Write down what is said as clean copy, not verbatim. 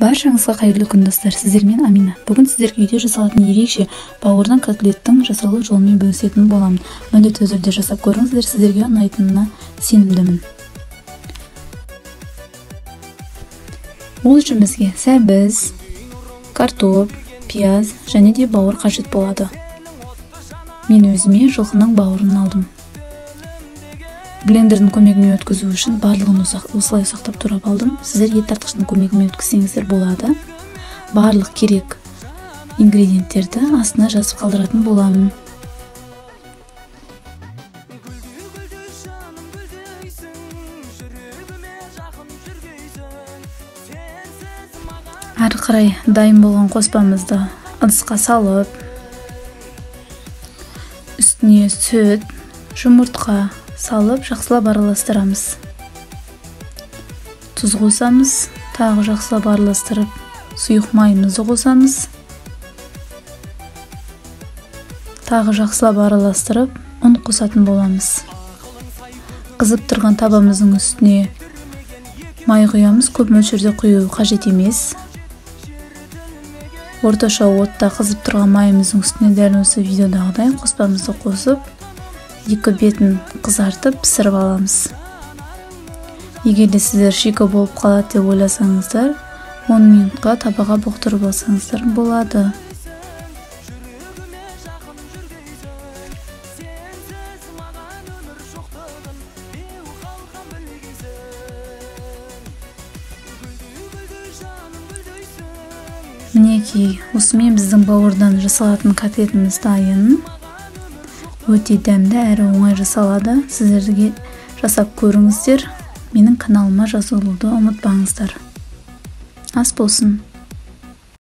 Баршаңызға қайырлы күн, достар! Сіздермен Амина. Бүгін сіздерге үйде жасалатын ерекше бауырдан котлеттің жасалу жолымен бөлісетін боламын. Міндетті түрде жасап көріңіздер, сіздерге ұнайтынына сенімдімін. Ол үшін бізге сәбіз, картоп, пияз және де бауыр қажет болады. Мен өзіме жылқының бауырын алдым. Блендердің көмегімен өткізу үшін барлығын осылай ұсақтап турап алдым. Сіздер ет тартқыштың көмегімен өткізсеңіздер болады. Барлық керек ингредиенттерді астына жазып қалдыратын боламын. Ары қарай дайын болған қоспамызды ыдысқа салып, үстіне сүт, жұмыртқа салып жақсылап араластырамыз. Тұз қосамыз, тағы жақсылап араластырып, сұйық майымызды қосамыз. Тағы жақсылап араластырып, ұн қосатын боламыз. Қызып тұрған табамыздың үстіне май құямыз, көп мөлшерде құю қажет емес. Орташа отта қызып тұрған майымыздың үстіне дәл осы видеодағыдай қоспамызды қосып, екі бетін қызартып пісіріп аламыз. Егер де сіздер шикі болып қалады деп ойласаңыздар, 10 минутқа табаға бұқтырып алсаңыздар болады. Мінекей, осымен біздің бауырдан жасалатын котлетіміз дайын. Өте дәмді әрі оңай жасалады. Сіздерге жасап көріңіздер. Менің каналыма жазылуды ұмытпаңыздар. Ас болсын.